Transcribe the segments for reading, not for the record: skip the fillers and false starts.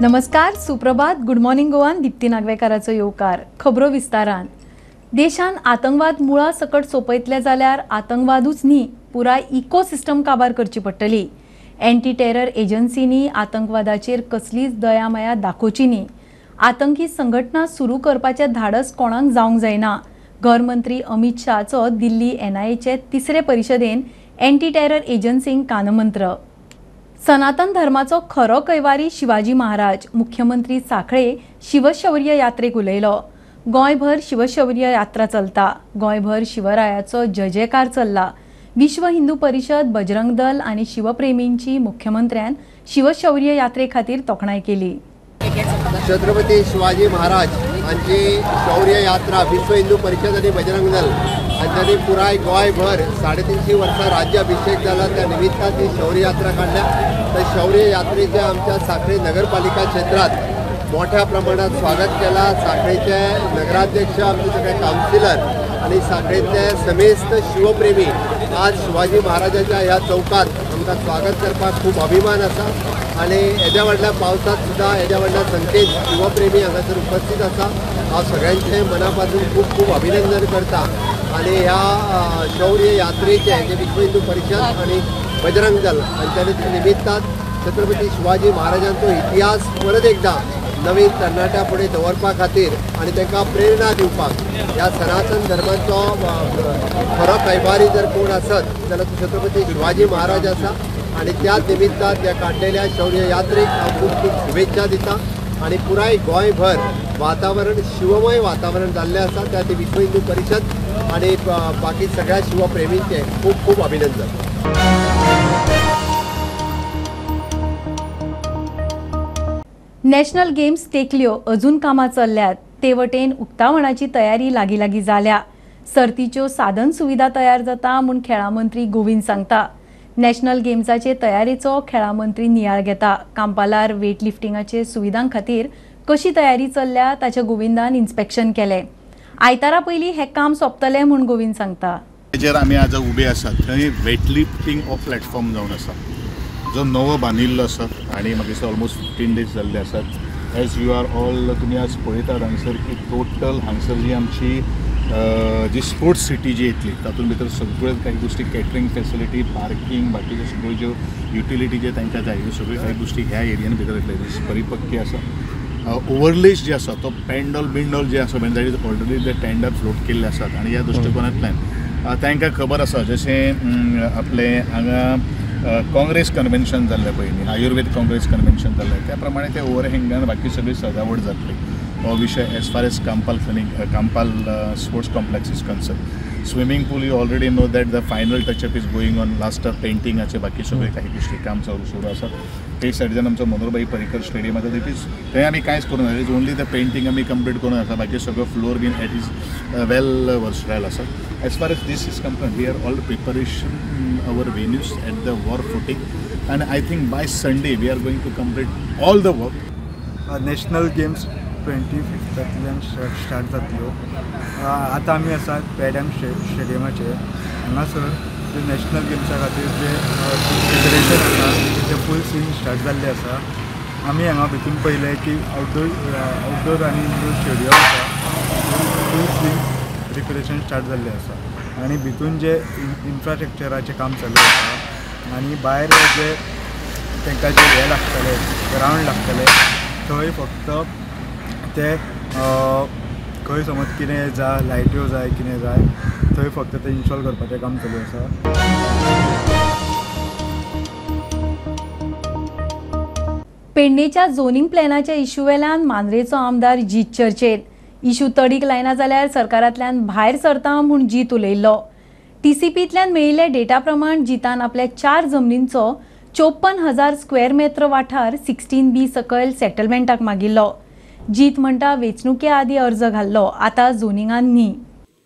नमस्कार, सुप्रभात, good morning गोवान दीप्ती नागवेकाराचो येवकार. खबरो विस्तारान. देशान आतंकवाद मुळा सकट सोंपयतले जाल्यार आतंकवादूच न्ही पुराय इकोसिस्टम काबार करची पडटली. एंटी टेरर एजन्सींनी आतंकवादाचेर कसलीच दयामाया दाखोवची न्ही. आतंकी संघटना सुरू करपाचें धाडस कोणाक जावंक जायना. घरमंत्री अमित शहाचो दिल्ली एनआयएचे तिसरे परिशदेन एंटी टेरर एजन्सींक कानमंत्र. सनातन धर्माचो खरो कैवारी शिवाजी महाराज, मुख्यमंत्री साखळे शिवशौर्य यात्रेक उलयलो. गोंयभर शिवशौर्य यात्रा चलता, गोंयभर शिवरायाचो जयजयकार चल्ला. विश्व हिंदू परिशद, बजरंग दल आनी शिवप्रेमींची मुख्यमंत्र्यान शिवशौर्य यात्रे खातीर तोखणाय केली. छत्रपती शिवाजी महाराज हांची शौर्य यात्रा विश्व हिंदू परिशद आनी बजरंग दल हांच्यांनी पुराय गोंयभर 350 वर्सां राज्याभिषेक जाला त्या निमित्तान ही शौर्य यात्रा काडल्या. त्या शौर्य यात्रेचें आमच्या साखळे नगरपालिका क्षेत्रांत मोठ्या प्रमाणात स्वागत केलां. साखळेचे नगराध्यक्ष, आमचे सगळे कावन्सिलर आनी साखळेंतले समेस्त शिवप्रेमी आज शिवाजी महाराजाच्या ह्या चौकात आमकां स्वागत करपाक खूब अभिमान आसा आनी येद्या व्हडल्या पावसांत सुद्दां येद्या व्हडल्या संख्येन शिवप्रेमी हांगासर उपस्थित आसा. हांव सगळ्यांचें मना पासून खूब खूब अभिनंदन करता आनी ह्या शौर्य यात्रेचें जे विश्व हिंदू परिशद आनी बजरंग दल हांच्यानी त्या निमित्तान छत्रपती शिवाजी महाराजांचो इतिहास परत एकदां नवीन तरणाट्या फुडें दवरपा खातीर आनी तांकां प्रेरणा दिवपाक ह्या सनातन धर्माचो खरो कैबारी जर कोण आसत जाल्यार तो छत्रपती शिवाजी महाराज आसा आनी त्याच निमित्तान त्या काडलेल्या शौर्य यात्रेक हांव खूब खूब शुभेच्छा दिता आनी पुराय गोंयभर वातावरण शिवमय वातावरण जाल्लें आसा. त्या ती विश्व हिंदू परिशद आनी बाकी सगळ्या शिवप्रेमींचें खूब खूब अभिनंदन. नॅशनल गेम्स तेकल्यो अजून कामां चल्ल्यात, ते वटेन उक्तावणाची तयारी लागीं लागीं जाल्या. सर्तीच्यो साधन सुविधा तयार जाता म्हूण खेळां मंत्री गोविंद सांगता. नॅशनल गेम्साचे तयारेचो खेळां मंत्री नियाळ घेता. कांपालार वेट लिफ्टिंगाचे सुविधां खातीर कशी तयारी चल्ल्या ताचें गोविंदान इन्स्पेक्शन केलें. आयतारा पयलीं हें काम सोंपतलें म्हूण गोविंद सांगता. जेर आमी आज उबे आसात थंय वेट लिफ्टिंग हो प्लॅटफॉर्म जावन आसा जो नवो बांदिल्लो आसा आनी म्हाका दिसता ऑलमोस्ट 15 डेज जाल्ले आसात. एज you are all तुमी आज पळयतात हांगसर की टोटल हांगसर जी आमची जी स्पोर्ट्स सिटी जी येतली तातूंत भितर सगळ्यो काही गोष्टी कॅटरिंग फॅसिलिटी, पार्किंग, बाकीच्यो सगळ्यो ज्यो युटिलिटी जे तांकां जाय ह्यो सगळ्यो काही गोष्टी ह्या एरियान भितर येतले. परिपक्की आसा. ओवरलेस जे आसा तो पेंडॉल बिंडॉल जे आसा that is already ते टेंडर फ्लोट केल्ले आसात आनी ह्या दृश्टिकोनांतल्यान तांकां खबर आसा जशें आपलें हांगा काँग्रेस कन्वेन्शन जाल्लें पयलीं, आयुर्वेद काँग्रेस कन्वेन्शन जाल्लें, त्या प्रमाणे ते ओवरहँगान बाकी सगळी सजावट जातली. हो विशय as far as Campal clinic, Campal sports complex is concern. Swimming pool you already know that the final touch-up is going on. Last पेंटिंगाचे बाकी सगळे काही गोष्टी काम चालू सुरू आसा. ते सायडीच्यान आमचो मनोहरभाई पर्रीकर स्टेडियम आसा, that is थंय आमी कांयच करूंक ना, is only the painting आमी कंप्लीट करूंक आसा. बाकी सगळो floor bin it is well versatile आसा. As far as this is concern we are all preparation our venues at the war footing and I think by Sunday we are going to complete all the work. National games 25th start जातल्यो. आतां आमी आसात पेड्याम स्टेडियमाचेर. हांगासर जे national गेम्सा खातीर जे preparation आसा तें फूल swing start जाल्लें आसा. आमी हांगा भितून पळयलें की आउटडोर आनी इनडोर स्टेडियम आसा, फूल स्विंग प्रिपरेशन स्टार्ट जाल्लें आसा आनी भितून जे इन्फ्रास्ट्रक्चराचें काम चालू आसा आनी भायर जे तांकां जे हें लागतलें ग्रावंड लागतलें थंय फक्त ते खंय समज कितें जाय, लायट्यो जाय, कितें जाय थंय फक्त ते इन्स्टॉल करपाचें काम चालू आसा. पेडणेच्या झोनिंग प्लॅनाच्या इश्यू वेल्यान मांद्रेचो आमदार जीत चर्चेत. इश्यू तडीक लायना जाल्यार सरकारांतल्यान भायर सरता म्हूण जीत उलयल्लो. टीसीपींतल्यान मेळिल्ल्या डेटा प्रमाण जितान आपल्या 4 जमनींचो 54,000 स्क्वेअर मेत्र वाठार 16B सकयल सेटलमेंटाक मागिल्लो. जीत म्हणटा वेंचणुके आदीं अर्ज घाल्लो, आतां झोनिंगान न्ही.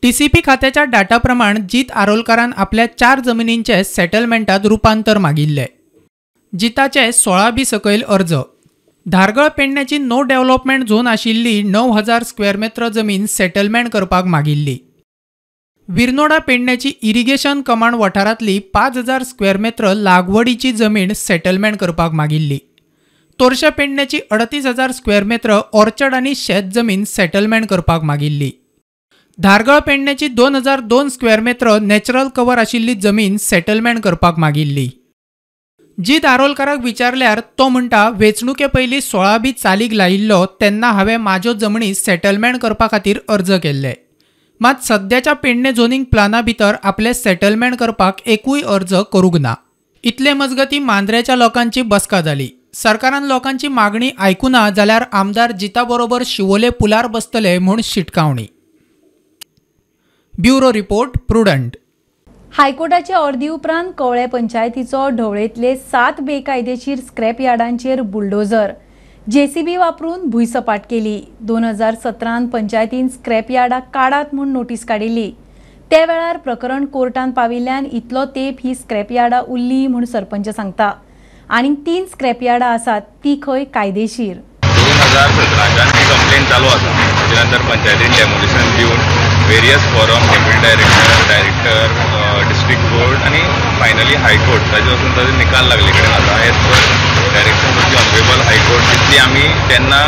टीसीपी खात्याच्या डाटा प्रमाण जीत आरोलकारान आपल्या 4 जमिनींचे सेटलमेंटात रुपांतर मागिल्ले. जिताचे 16B सकयल अर्ज. धारगळ पेडण्याची नो डेव्हलपमेंट झोन आशिल्ली 9,000 स्क्वेअर मेत्र जमीन सेटलमेंट करपाक मागिल्ली. विरनोडा पेडण्याची इरिगेशन कमांड वाठारांतली 5,000 स्क्वेअर मेत्र लागवडीची जमीन सेटलमेंट करपाक मागिल्ली. तोरशे पेडण्याची 38,000 स्क्वेअर मेत्र ऑर्चर्ड आनी शेत जमीन सेटलमेंट करपाक मागिल्ली. धारगळ पेडण्याची 2,002 स्क्वेअर मेत्र नॅचरल कवर आशिल्ली जमीन सेटलमेंट करपाक मागिल्ली. जीत आरोलकाराक विचारल्यार तो म्हणटा, वेंचणुके पयलीं 16 बी चालीक लायिल्लो तेन्ना हांवें म्हाज्यो जमनी सेटलमेंट करपा खातीर अर्ज केल्ले. मात सद्याच्या पेडणे झोनींग प्लाना भितर आपले सेटलमेंट करपाक एकूय अर्ज करूंक ना. इतले मजगती मांद्रेच्या लोकांची बसका जाली. सरकारान लोकांची मागणी आयकुना जाल्यार आमदार जिता बरोबर शिवोले पुलार बसतले म्हूण शिटकावणी. Bureau report, Prudent. हायकोर्टाचे ऑर्दी उपरांत कवळे पंचायतीचो ढवळेंतले 7 बेकायदेशीर स्क्रॅप यार्डांचेर बुलडोझर जेसीबी वापरून भुंयसपाट केली. 2017 पंचायतीन स्क्रॅप यार्डाक काडात म्हूण नोटीस काडिल्ली. त्या वेळार प्रकरण कोर्टान पाविल्ल्यान इतलो तेंप ही स्क्रॅप यार्डां उरली म्हूण सरपंच सांगता. आनी 3 स्क्रॅप यार्डां आसात ती खंय कायदेशीर. 2017च्यान ही कंप्लेन चालू आसा. ताच्या नंतर पंचायतीन डेमोलिशन दिवन various forum, deputy director, director, district court आनी फायनली हायकोर्ट, ताजे वचून ताजो निकाल लागले कडेन आसा. As per direction of the honourable high court तितली आमी तेन्ना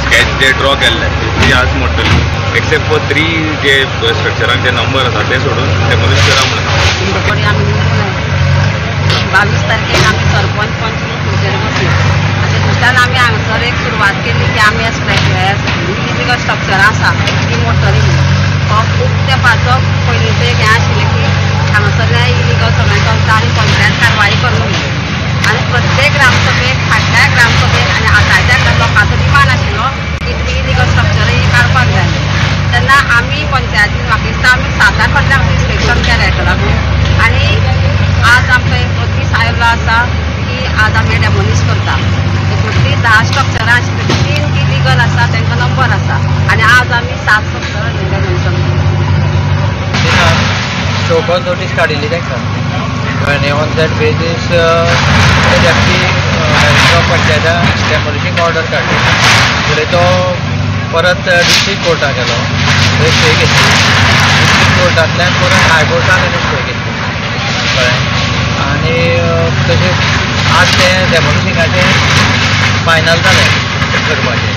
स्केच जे ड्रॉ केल्ले तितली आज मोडटली, एक्सेप्ट फॉर 3 जे स्ट्रक्चरांक जे नंबर आसा ते सोडून डेमोलिश करा म्हणून. 22 तारखेक आमी सरपंच पंच खुर्चेर बसले. आनी दुसऱ्यान आमी हांगासर एक सुरवात केली की आमी इलिगल स्ट्रक्चरां आसा ती मोडटली म्हणून. खूब तेंपाचो पयलींचो एक हें आशिल्लें की हांगासरलें इलिगल सगळें चलता आनी पंचायत कारवाई करूंक म्हणून. आनी प्रत्येक ग्रामसभेक, फाटल्या ग्रामसभेक आनी आतांच्या लोकांचो डिमांड आशिल्लो की तुमी इलिगल स्ट्रक्चर ही काडपाक जाय. तेन्ना आमी पंचायतीन म्हाका दिसता आमी 7-8 फावटी आमचें इन्स्पेक्शन केलें हेका लागून. आनी आज आमकां एक दीस आयलो आसा की आज आमी डेमोलिश करता. तितूंतलीं 10 स्ट्रक्चरां आशिल्लीं, 3 इलिगल आसा, तांकां नंबर आसा आनी आज आमी 7 स्ट्रक्चरां डेमोलिश करता. शोकॉज नोटीस काडिल्ली तांकां आनी on that basis deputy director of पंचायतान demolishing order काडली. फुडें तो परत डिस्ट्रिक्ट कोर्टाक गेलो, थंय स्टे घेतली. डिस्ट्रिक्ट कोर्टांतल्यान परत हायकोर्टान ताणें स्टे घेतली, कळ्ळें. आनी तशें आज तें डेमोलिशिंगाचें फायनल जालें करपाचें.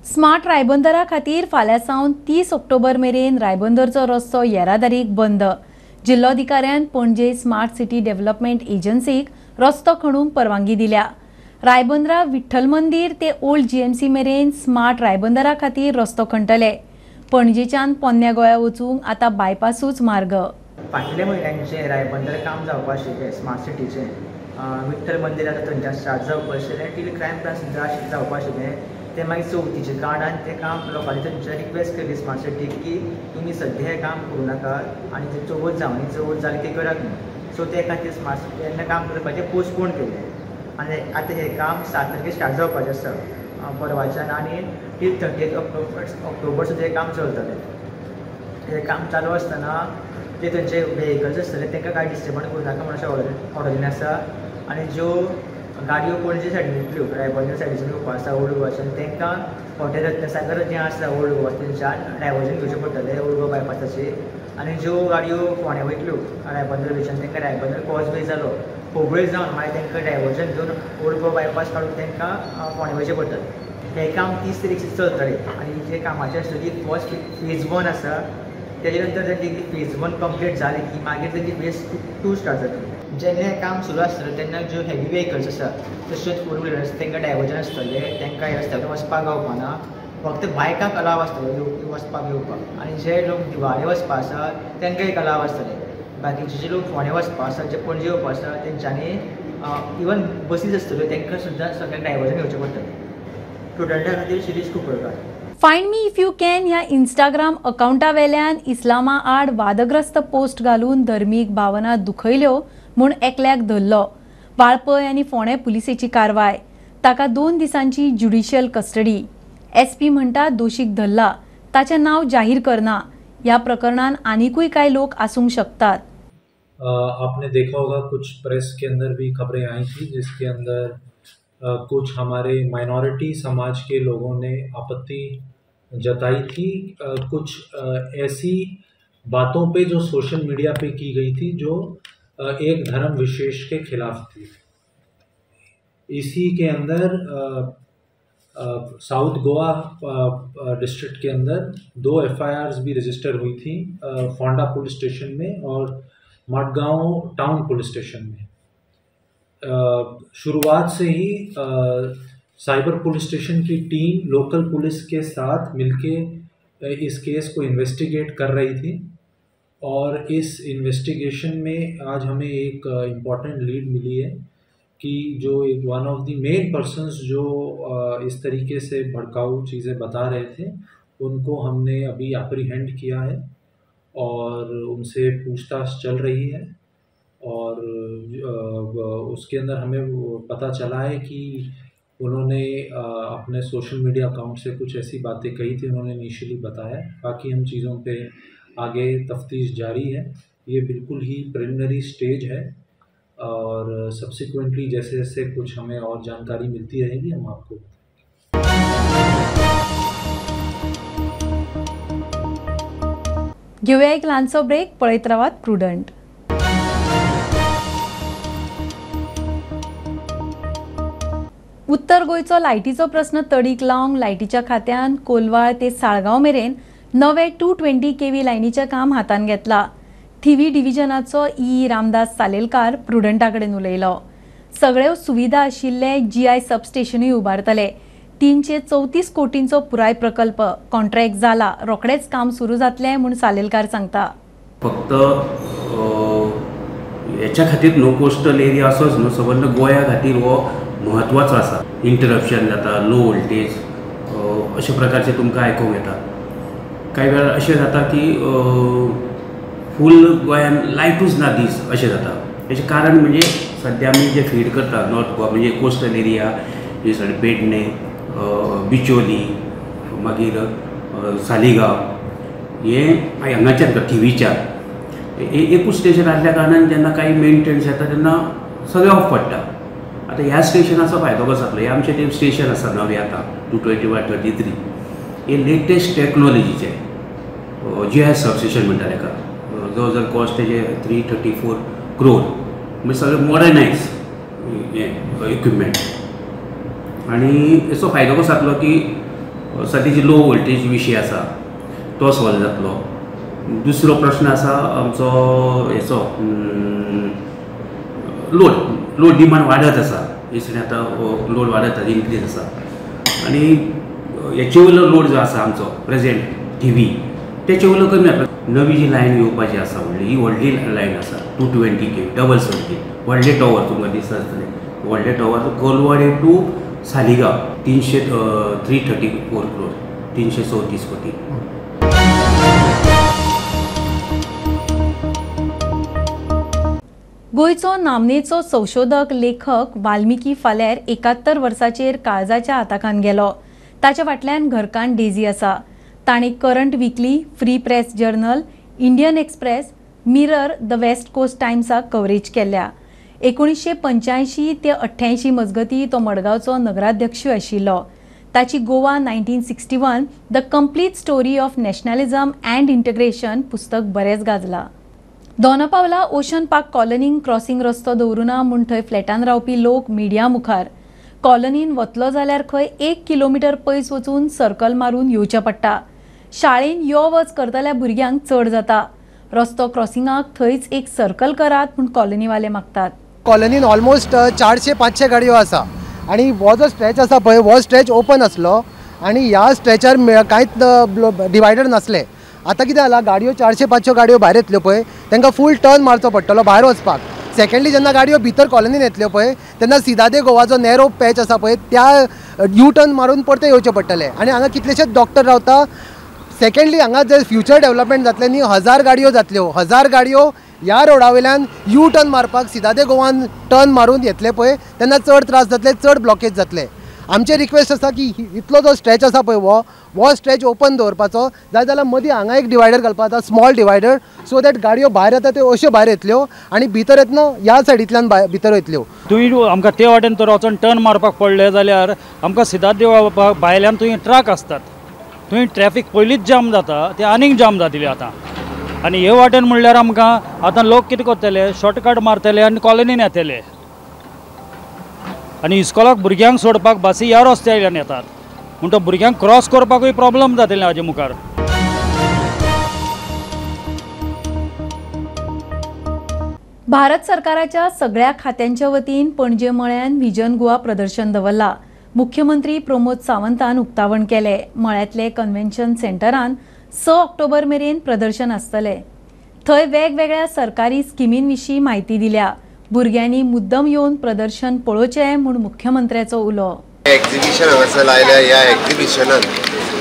स्मार्ट रायबंदरा खातीर फाल्यां सावन 30 ऑक्टोबर मेरेन रायबंदरचो रस्तो येरादारीक बंद. जिल्लोधिकाऱ्यान पणजे स्मार्ट सिटी डेव्हलपमेंट एजन्सीक रस्तो खणूंक परवानगी दिल्या. रायबंदरा विठ्ठल मंदीर ते ओल्ड जीएमसी मेरेन स्मार्ट रायबंदरा खातीर रस्तो खणटले. पणजेच्यान पोन्न्या गोंया वचूंक आतां बायपासूच मार्ग. फाटल्या म्हयन्यांचें रायबंदर काम जावपा आशिल्लें स्मार्ट सिटीचें, विठ्ठल मंदीर आतां थंयच्यान स्टार्ट जावपा आशिल्लें, टील क्रायम ब्रांच सुद्दां जावपा आशिल्लें. ते मागीर चवथीच्या कारणान तें काम लोकांनी थंयच्यान रिक्वेस्ट केली स्मार्ट सिटीक की तुमी सद्या हें काम करूं नाका आनी जें चवथ जावनी चवथ जाली ती करात न्हू. सो ते खातीर स्मार्ट सिटी तेन्ना काम करपाचें पोस्टपोन केलें आनी आतां हें काम 7 तारखेर स्टार्ट जावपाचें आसा परवाच्यान आनी टील 30 ऑक्टोबर सुद्दां हें काम चलतलें. हें काम चालू आसतना जे थंयचे वेहिकल्स आसतले तांकां कांय डिस्टर्बन्स करूं नाका म्हणून अशें ऑर्डरीन आसा. आनी ज्यो गाडयो पणजे सायडीन येतल्यो, रायबंदर सायडीच्यान येवपा आसा ओल्ड गोवाच्यान, तांकां हॉटेल रत्नसागर जें आसा ओल्ड गोवा थंयच्यान डायवर्जन घेवचें पडटलें ओल्ड गोवा बायपासाचेर. आनी ज्यो गाडयो फोंड्या वयतल्यो रायबंदर वयच्यान तांकां रायबंदर कॉजवे जालो खोबळे जावन मागीर तांकां डायवर्जन घेवन ओल्ड गोवा बायपास काडून तांकां फोंड्या वयचें पडटलें. हें काम 30 तारीख चलतलें आनी जें कामाचें आसतली फर्स्ट फेज 1 आसा, तेजे नंतर तेंची फेज 1 कंप्लीट जाली की मागीर तेंची फेज 2 स्टार्ट जातली. जेन्ना हें काम सुरू आसतलें तेन्ना ज्यो हेवी वेहिकल्स आसा तशेंच फोर व्हिलर्स तांकां डायवर्जन आसतलें, तांकां ह्या रस्त्यार वचपाक गावपाना, फक्त बायकांक अलाव आसतलें वचपाक येवपाक. आनी जे लोक दिवाळे वचपा आसा तांकां एक अलाव आसतलें. बाकीचे जे लोक फोंड्या वचपा आसा, जे पणजे येवपा आसा तेंच्यांनी इवन बसीस आसतल्यो तांकां सुद्दां सगळ्यांक डायवर्जन घेवचें पडटलें. स्टुडंटा खातीर Shirish Kunkalkar. Find me if you can ह्या इंस्टाग्राम अकाउंटा वेल्यान इस्लामा आड वादग्रस्त पोस्ट घालून धर्मीक भावना दुखयल्यो म्हूण एकल्याक धरलो. वाळपय आनी फोंडें पुलिसेची कारवाय. ताका 2 दिसांची ज्युडिशियल कस्टडी. एसपी म्हणटा दोशीक धरला, ताचें नांव जाहीर करना. ह्या प्रकरणान आनिकूय कांय लोक आसूंक शकतात. आपने देखा होगा कुछ प्रेस के अंदर भी खबरें आई थी जिसके अंदर कुछ हमारे माइनॉरिटी समाज के लोगों ने आपत्ति जताई थी। कुछ ऐसी बातों पे जो सोशल मीडिया पे की गई थी, जो एक धर्म विशेष के खिलाफ थी। इसी के अंदर साउथ गोवा डिस्ट्रिक्ट के अंदर 2 FIRs भी रजिस्टर हुई थी, फोंडा पुलिस स्टेशन में और मडगांव टाउन पुलिस स्टेशन में। शुरुआत से ही साइबर पुलिस स्टेशन की टीम लोकल पुलिस के साथ मिलके इस केस को इन्वेस्टिगेट कर रही थी और इस इन्वेस्टिगेशन में आज हमें एक इम्पॉर्टेंट लीड मिली है कि जो एक one of the main persons जो इस तरीके से भड़काऊ चीज़ें बता रहे थे, उनको हमने अभी अप्रीहेंड किया है और उनसे पूछताछ चल रही है। और उसके अंदर हमें पता चला है कि उन्होंने अपने सोशल मीडिया अकाउंट से कुछ ऐसी बातें कही थी, उन्होंने इनिशियली बताया। बाकी हम चीज़ों पे आगे तफ्तीश जारी है। ये बिल्कुल ही प्रिलिमिनरी स्टेज है और सब्सिक्वेंटली जैसे जैसे कुछ हमें और जानकारी मिलती रहेगी हम आपको बताएंगे। घेऊया एक ल्हानसो ब्रेक, पळयत रावात प्रुडंट। उत्तर गोंयचो लायटीचो प्रस्न तडीक लावंक लायटीच्या खात्यान कोलवाळ ते साळगांव मेरेन नवे 220 kV लायनीचें काम हातान घेतला। थिवी डिव्हिजनाचो ई रामदास सालेलकार प्रुडंटा कडेन उलयलो। सगळ्यो सुविधा आशिल्ले GI सबस्टेशनूय उबारतले। 334 कोटींचो पुराय प्रकल्प कॉन्ट्रॅक्ट जाला, रोखडेच काम सुरू जातलें म्हूण सालेलकार सांगता। फक्त हेच्या खातीर न्हू, कोस्टल एरिया असोच न्हू, सबंद गोंया खातीर हो म्हत्वाचो आसा। इंटरप्शन जाता, लो वोल्टेज अशे प्रकारचे तुमकां आयकूंक येता। कांय वेळार अशें जाता की फूल गोंयान लायटूच ना दीस अशें जाता। हेचें कारण म्हणजे सद्या आमी जे फीड करता नॉर्थ गोवा म्हणजे कोस्टल एरिया, पेडणे, बिचोली, मागीर सालिगांव, हे हांगाच्यान थिवीच्यान एकूच स्टेशन आसल्या कारणान जेन्ना कांय मेंटेनन्स येता तेन्ना सगळें ऑफ पडटा। आतां ह्या स्टेशनाचो फायदो कसो जातलो, हे आमचें तें स्टेशन आसा नवें आतां 221-33, हे लेटेस्ट टॅक्नोलॉजीचें GI substation म्हणटा ताका। जवळ जवळ कॉस्ट तेजे 334 क्रोर, म्हणजे सगळें मॉडर्नायज हें इक्विपमेंट। आनी हेचो फायदो कसो जातलो की सद्याची लो वोल्टेज विशय आसा तो सॉल्व जातलो। दुसरो प्रश्न आसा आमचो हेचो लोड, लोड डिमांड वाडत आसा, हे आतां लोड वाडत आसा, इन्क्रीज आसा। आनी हेचे वयलो लोड जो आसा आमचो प्रेजेंट थिवी तेचे वयलो कमी जातलो। नवी जी लायन येवपाची आसा व्हडली, ही व्हडली लायन आसा 220 kV double circuit, व्हडले टॉवर तुमकां दिसता आसतलें, व्हडले टॉवर कोलवाळे टू सालिगांव 334 क्रोर, 334 कोटी। गोंयचो नामनेचो संशोधक लेखक वाल्मिकी फाल्यार 71 वर्साचेर काळजाच्या आताकान गेलो। ताच्या फाटल्यान घरकान्न डेजी आसा। ताणें Current Weekly, Free Press Journal, Indian Express, Mirror, the West Coast टायम्साक coverage केल्या। 1985 ते 88 मजगती तो मडगांवचो नगराध्यक्ष आशिल्लो। ताची Goa 1961 the complete story of nationalism and integration पुस्तक बरेंच गाजला। दोनापावला ओशन पार्क कॉलनीन क्रॉसिंग रस्तो दवरुना म्हूण थंय फ्लॅटान रावपी लोक मिडिया मुखार। कॉलनीन वतलो जाल्यार खंय 1 किलोमिटर पयस वचून सर्कल मारून येवचें पडटा। शाळेन यो वच करतल्या भुरग्यांक चड जाता। रस्तो क्रॉसिंगाक थंयच एक सर्कल करात म्हूण कॉलनीवाले मागतात। कॉलनीन ऑलमोस्ट 400-500 गाडयो आसा आनी हो जो स्ट्रेच आसा पळय हो स्ट्रेच ओपन आसलो आनी ह्या स्ट्रेचार कांयच डिवायडर नासले। आतां कितें जाला, गाडयो 400-500 गाडयो भायर येतल्यो पळय तांकां फूल टर्न मारचो पडटलो भायर वचपाक। सेकेंडली जेन्ना गाडयो भितर कॉलनीन येतल्यो पळय तेन्ना सिदादे गोवाचो नॅरो पॅच आसा पळय त्या यू टर्न मारून परते येवचें पडटलें आनी हांगा कितलेशेच डॉक्टर रावता। सेकेंडली हांगा जर फ्युचर डेवलपमेंट जातलें न्ही, 1000 गाडयो जातल्यो, 1000 गाडयो ह्या रोडा वयल्यान यू टर्न मारपाक सिदादे गोवान टर्न मारून येतले पळय तेन्ना चड त्रास जातले, चड ब्लॉकेज जातले। आमचें रिक्वेस्ट आसा की इतलो जो स्ट्रेच आसा पळय हो स्ट्रेच ओपन दवरपाचो, जाय जाल्यार मदीं हांगा एक डिवायडर घालपाचो, स्मॉल डिवायडर, सो that गाडयो भायर येता त्यो अश्यो भायर येतल्यो आनी भितर येतना ह्या सायडींतल्यान भितर वयतल्यो। तुवें आमकां ते वाटेन तर वचोन टर्न मारपाक पडलें जाल्यार आमकां सिद्धार्थ भायल्यान थंय ट्रक आसतात, थंय ट्रॅफिक पयलींच जाम जाता, ते आनीक जाम जातली आतां। आनी हे वाटेन म्हणल्यार आमकां आतां लोक कितें करतले, शॉर्टकट मारतले आनी कॉलनीन येतले आनी इस्कॉलाक भुरग्यांक सोडपाक बसी ह्या रस्त्या वयल्यान येतात, म्हणटो भुरग्यांक क्रॉस करपाकूय प्रॉब्लम जातले हाजे मुखार. भारत सरकाराच्या सगळ्या खात्यांच्या वतीन पणजे मळ्यान विजन गोवा प्रदर्शन दवरला. मुख्यमंत्री प्रमोद सावंतान उक्तावण केले. मळ्यांतले कन्व्हेन्शन सेंटरान 6 ऑक्टोबर मेरेन प्रदर्शन आसतले. थंय वेगवेगळ्या सरकारी स्किमींविशीं म्हायती दिल्या. भुरग्यांनी मुद्दम येवन प्रदर्शन पळोवचें म्हूण मुख्यमंत्र्याचो उलो. एक्झिबिशन हांगासर लायल्या. ह्या एक्झिबिशनान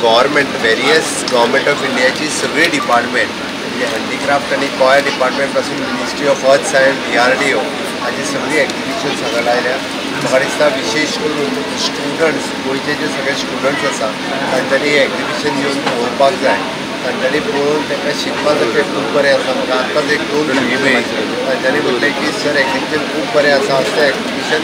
गव्हर्मेंट वेरियस गव्हर्मेंट ऑफ इंडियाची सगळी डिपार्टमेंट म्हणजे हँडीक्राफ्ट आनी कॉयर डिपार्टमेंट पासून ministry of earth science, DRDO हाची सगळी एक्झिबिशन्स हांगा लायल्या. म्हाका दिसता विशेष करून स्टुडंट्स, गोंयचे जे सगळे स्टुडंट्स आसा तांच्यांनी एक्झिबिशन येवन पळोवपाक जाय. तांच्यांनी पळोवन तांकां शिकपा सारकें खूब बरें आसा. म्हाका आत्ताच एक दोन भुरगीं मेळ्ळी, तांच्यांनी म्हणलें की सर एक्झिबिशन खूब बरें आसा, असलें एक्झिबिशन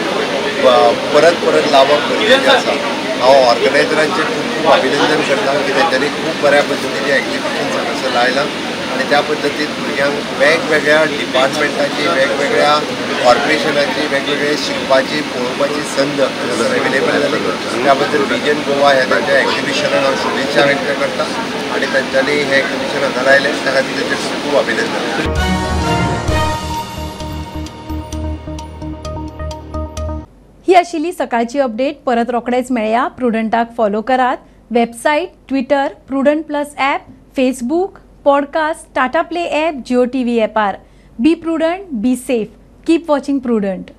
परत परत लावप गरजेचें आसा. हांव ऑर्गनायजरांचें खूब खूब अभिनंदन करता की तांच्यांनी खूब बऱ्या पद्दतीचें एक्झिबिशन हांगासर लायलां आनी त्या पद्दतीन भुरग्यांक वेगवेगळ्या डिपार्टमेंटाची, वेगवेगळ्या कॉर्पोरेशनाची, वेगवेगळे शिकपाची पळोवपाची संद अवेलेबल जाली. त्या बद्दल विजन गोवा ह्या तांच्या एक्झिबिशनाक हांव शुभेच्छा व्यक्त करता आनी तांच्यांनी हें एक्झिबिशन हांगा लायलें त्या खातीर तांचें खूब खूब अभिनंदन. ही आशिल्ली सकाळची अपडेट. परत रोखडेच मेळया. प्रुडंटाक फॉलो करात. Website, Twitter, Prudent plus app, Facebook, podcast, Tata Play app, Jio TV ॲपार. Be prudent, be safe, keep watching Prudent.